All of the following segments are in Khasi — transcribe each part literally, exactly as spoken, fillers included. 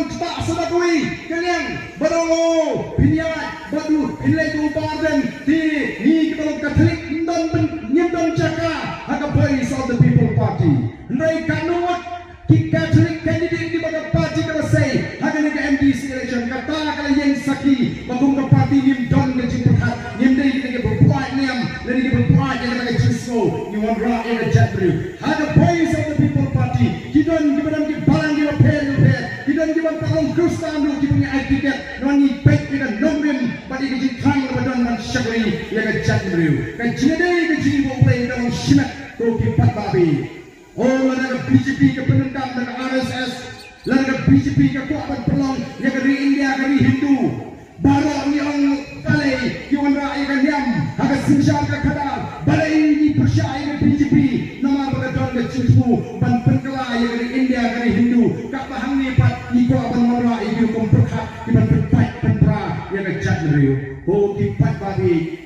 Kata sa da kawei ka liang ba dang, oh, phin ïaid bad u, phin leit u Bah Ardent. Te ngi kiba long Katholik ngim don, ngim don jaka ha ka Voice of the People Party. Hynrei katno ngut ki Katholik candidate kiba ka party ka la sei ha kane ka M D C election? Kata ka la ïeng sakhi ba kum ka party ngim don ka jingpyrkhat, ngim dei kita kiba pynïaid niam lane kiba pynïaid ïa kata ka jingsngew. Ngi wanrah ïa ka jaitbynriew. Ha ka Voice of the People Party ki don kiba don ki balang kiba pher kiba pher, ki don kiba pat long Khristan ruh kiba ngi ai tiket. Namar ngi peit ïa ka nongrim bad ïa ka jingkhang kaba don ban shakri ïa ka jaitbynriew. Ka jingïadei ka jong ngi bad U Blei ka long shimet, ko ki paidbah. O, lada ka B J P ka pyndonkam da ka R S S, lada ka B J P ka kwah ban pynlong ïa ka ri India ka ri Hindu, baroh ngi ong balei ki wanrah ïa ka niam ha ka synshar ka khadar, balei ngi pyrshah ïa ka B J P? Namar ba ka don ka jingthmu ban pynkylla ïa ka ri India ka ri Hindu. Katba hangne pat ngi kwah ban wanrah ïa ki rukom pyrkhat ki ban pynpait pynpra ïa ka jaitbynriew. Ko ki paidbah,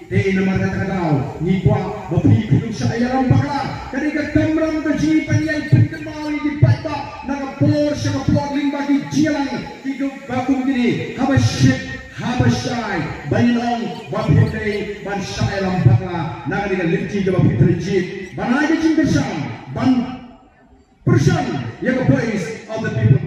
te namar kata ka daw ngi kwah ba phi phin ym shah ïalam bakla. Ka dei ka kamram ka jong ngi ban ïai pynkynmaw ïa ki paidbah na ka por sha ka por lyngba ki jingïalang kiba kum kine, haba shit haba shai, ban ong ba phi dei ban shah ïalam bakla na kane ka lynti kaba phi trei jied ban ai ka jingkyrshan, ban pyrshang ïa ka Voice of the People